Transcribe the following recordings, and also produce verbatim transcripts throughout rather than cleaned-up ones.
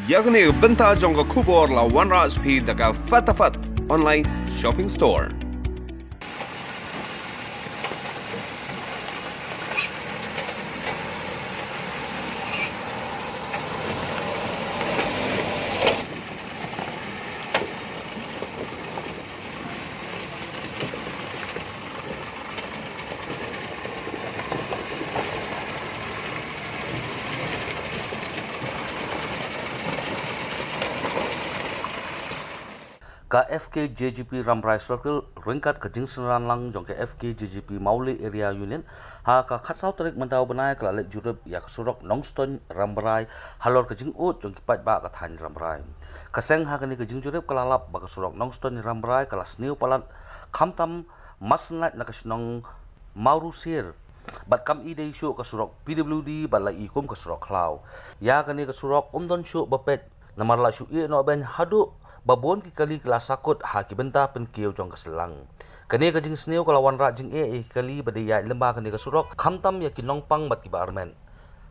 Ïa kane ka bynta jong ka khubor la wanrah sha phi da ka Fatafat Online Shopping Store. Ka F K J G P Rambrai Circle ryngkat ka jingsynran lang jong ka F K J G P Mawlai Area Unit ha ka khatsaw tarik mynta u bnai ka la leit jurip ïa ka surok Nongstoiñ Rambrai halor ka jingud jong ki paidbah ka thaiñ Rambrai. Ka seng ha kane ka jingjurip ka la lap ba ka surok Nongstoiñ Rambrai ka la sniew palat khamtam mar shen lait na ka shnong Mawrusier bad kam i dei shuh ka surok P W D bad la i kum ka surok khlaw. Ïa kane ka surok um don shuh ba peit namar la shu ïeh noh beiñ haduh ba bun ki kali ki la sakut ha ki bynta pynkiew jong ka shyllangh. Kane ka jingsniew ka la wanrah jingeh ïa ki kali ba dei ïaid lyngba kane ka surok khamtam ïa ki nongpang bad kiba armet.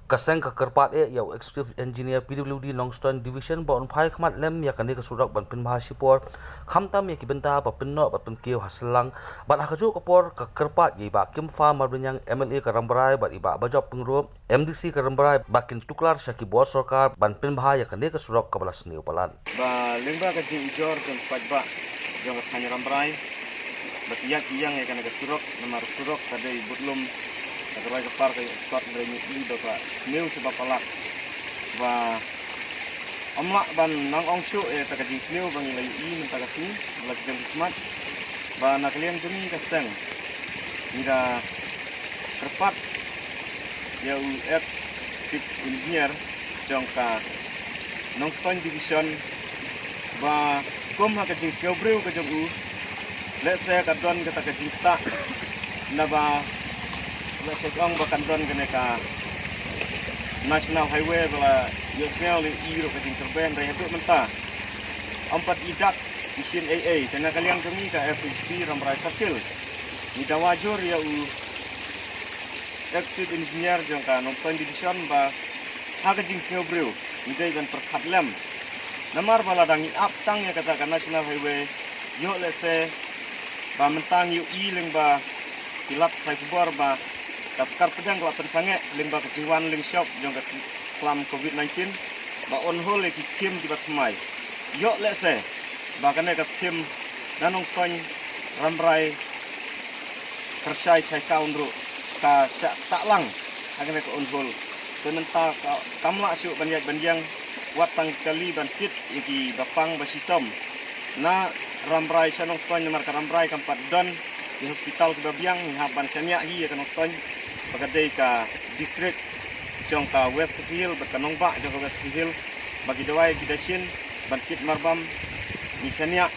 Ka seng ka kyrpad eh ïa u Executive Engineer P W D Nongstoiñ Division ba un phai khmat lem ïa kane ka surok ban pynbha shipor khamtam ïa ki bynta ba pynnoh bad pynkiew ha shyllangh. Bad ha kajuh ka por ka kyrpad ïa i Bah Kimfa Marbaniang, M L A ka Rambrai, bad i Bah Bajop Pyngrope, M D C ka Rambrai, ba kin tuklar sha ki bor sorkar ban pynbha ïa kane ka surok kaba la sniew palat. Ba lyngba ka jingujor jong ki paidbah jong ka thaiñ Rambrai ba ki ïaid ki ïeng ïa kane ka surok, namar surok ka dei budlum, ka roi ka par ka ïoh sot, hynrei ngi ïohi ba ka sniew sha ba palat. Ba ym lah ban nang ong shuh ïa kata ka jingsniew ba ngi la ïohi mynta ka sngi, ba la ki jong ki khmat. Ba na ka liang jong ngi ka seng ngi da kyrpad ïa u Executive Engineer jong ka Nongstoiñ Division ba kum ha ka jingsngewbriew ka jong u, lehse ka don kata ka jingktah naba lehse ka ong ba kan don kane ka National Highway ba la ïohsngew leh i ruh ka jingsurvey, hynrei haduh mynta ym pat i dak i shin ei ei. Te na ka liang jong ngi ka F K J G P Rambrai Circle ngi dawa jur ïa u Executive Engineer jong ka Nongstoiñ Division ba ha ka jingsngewbriew ngi dei ban pyrkhat lem. Namar ba lada ngi ap tang ïa kata ka National Highway, ïoh lehse ba mynta ngi ïohi lyngba ki lad pathai khubor ba ka sorkar pdeng ka la pynsangeh lyngba ka jingwan lyngshop jong ka klam Covid nineteen ba on hold ïa ki skim kiba thymmai. Ïoh lehse ba kane ka skim na Nongstoiñ Rambrai Kyrshai Chaikaun ruh ka shah tahlang ha kane ka on hold. Te mynta ka, kam lah shuh ban ïaid ban ïeng, wat tang ki kali ban kit ïa kiba pang ba shitom na Rambrai sha Nongstoiñ, namar ka Rambrai kam pat don ki hospital kiba biang. Ngi hap ban shaniah hi ïa ka Nongstoiñ ba ka dei ka district jong ka West Khasi Hills bad ka nongbah jong ka West Khasi Hills, ba ki dawai ki dashin ban kit marbam. Ngi shaniah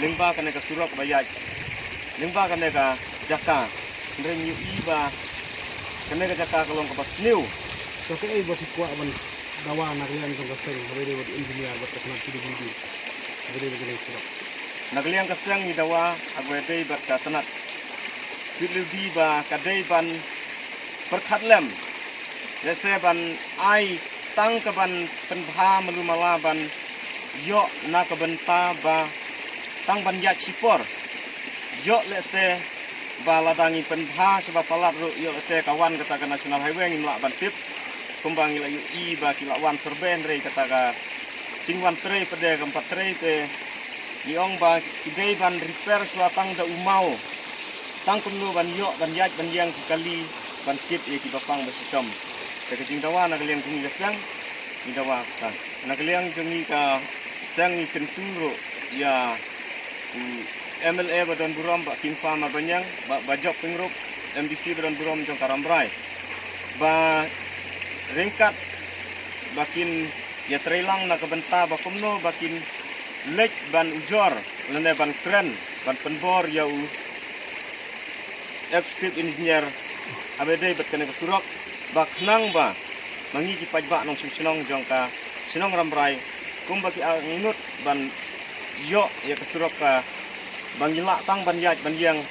lyngba kane ka surok ba ïaid lyngba kane ka jaka, hynrei ngi ïohi ba kane ka jaka ka long kaba sniew. To kaei ba phi kwah ban dawa na ka liang jong ka seng, haba ïadei bad engineer bad ka tnat P W D, haba ïadei bad kane ka surok? Na ka liang ka seng ngi dawa haba ïadei bad ka tnat P W D ba ka dei ban pyrkhat lem, lehse ban ai tang ka ban pynbha malu mala ban ïoh na ka bynta ba tang ban ïaid shipor. Ïoh lehse ba lada ngi pynbha sha ba palat ruh, ïoh lehse ka wan kata ka National Highway ngim lah ban tip. Kumba ngi la ïohi ba ki la wan survey, hynrei kata ka jingwan trei pat de kam pat trei te. Ngi ong ba ki dei ban repair shuwa tang da u maw, tang kumno ban ïoh ban ïaid ban ïeng ki kali ban kit ïa kiba pang ba shitom. Te ka jingdawa na ka liang jong ngi ka seng ngi dawa tang. Na ka liang jong ngi ka seng ngi kyntu ruh ïa u M L A ba don burom, Bah Kimfa Marbaniang, Bah Bajop Pyngrope, M D C ba don burom jong ka Rambrai, ba ryngkat ba kin ïatrei lang na ka bynta ba kumno ba kin leit ban ujor lane ban kren ban pynbor ïa u Executive Engineer haba ïadei bad kane ka surok, ba khnang ba ma ngi ki paidbah nongshong shnong jong ka shnong Rambrai, kumba ki angnud ban ïoh ïa ka surok kaba ngi lah tang ban ïaid ban ïeng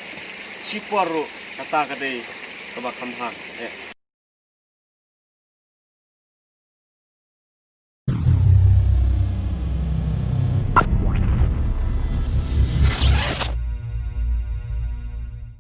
shipor ruh, kata ka dei kaba kham bha eh.